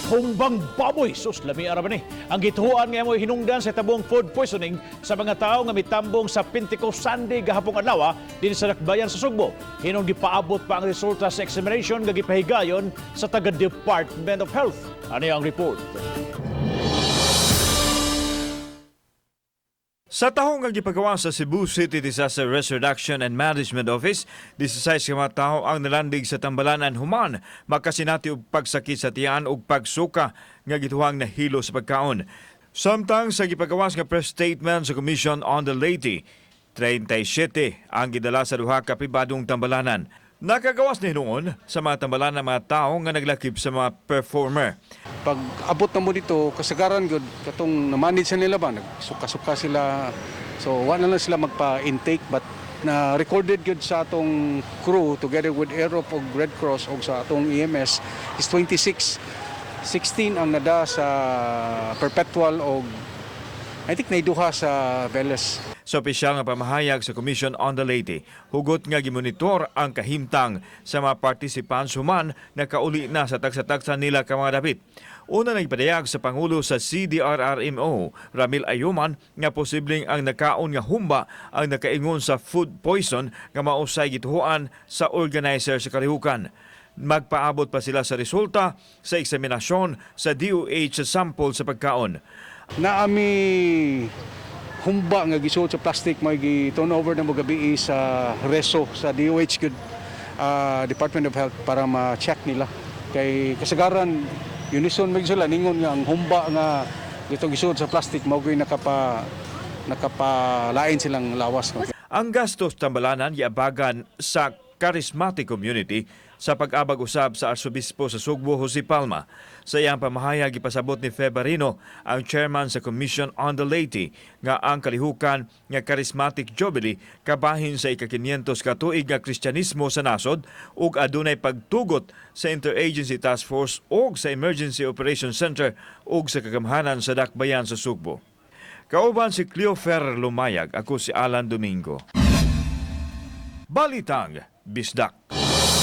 Humbang baboy, sus, lami ara ba ni? Ang gituhuan nga mo'y hinungdan sa tabong food poisoning sa mga tao nga mitambong sa Pentecost Sunday gahapong adlaw din sa Dakbayan sa Sugbo. Hinong gipaabot pa ang resulta sa examination nga gipahigayon sa taga Department of Health. Ano ang report? Sa tahong nga gipagawa sa Cebu City Disaster Risk Reduction and Management Office, 16 ka mga tawo ang nalandig sa tambalanan human makasinati og pagsakit sa tiyan ug pagsuka nga gituhang nahilo sa pagkaon. Samtang sa gipagawas nga press statement sa Commission on the Laity, 37 ang gidala sa duha ka pribadong tambalanan. Nakagawas ni hinuon sa mga tambalanan mga tao nga naglakip sa mga performer. Pag abot na mo dito, kasagaran gud katong na-manage na nila ba, nagsuka-suka sila. So wa na lang sila magpa-intake, but na recorded gud sa atong crew together with Aerope ug Red Cross ug sa atong EMS is 26. 16 ang nada sa Perpetual og I think naiduha sa Velez. Sa opisyal nga pamahayag sa Commission on the Laity, hugot nga gimonitor ang kahimtang sa mga participants human nakauli na sa tagsa-tagsa nila ka mga dapit. Una, nagpadayag sa Pangulo sa CDRRMO, Ramil Ayuman, nga posibleng ang nakaon nga humba ang nakaingon sa food poison nga mausay gituhuan sa organizer sa kalihukan. Magpaabot pa sila sa resulta sa eksaminasyon sa DOH sa sample sa pagkaon. Naami humba nga gisuot sa plastic, may gi turn over na mo gabi sa reso sa DOH gud, Department of Health, para ma-check nila kay kasagaran unison mig sila ningon nga ang humba nga dito gisuot sa plastic mao gyud nakapalain silang lawas, no? Ang gastos tambalanan giabagan sa charismatic community sa pag-abag usab sa Arsobispo sa Sugbo, Jose Palma. Sa iyang pamahayag, ipasabot ni Febarino, ang chairman sa Commission on the Laity, nga ang kalihukan nga Charismatic Jubilee kabahin sa ika-500 ka tuig nga Kristyanismo sa nasod ug adunay pagtugot sa Interagency Task Force ug sa Emergency Operations Center ug sa kagamhanan sa Dakbayan sa Sugbo. Kauban si Cleofer Lumayag, ako si Alan Domingo. Balitang Bisdak.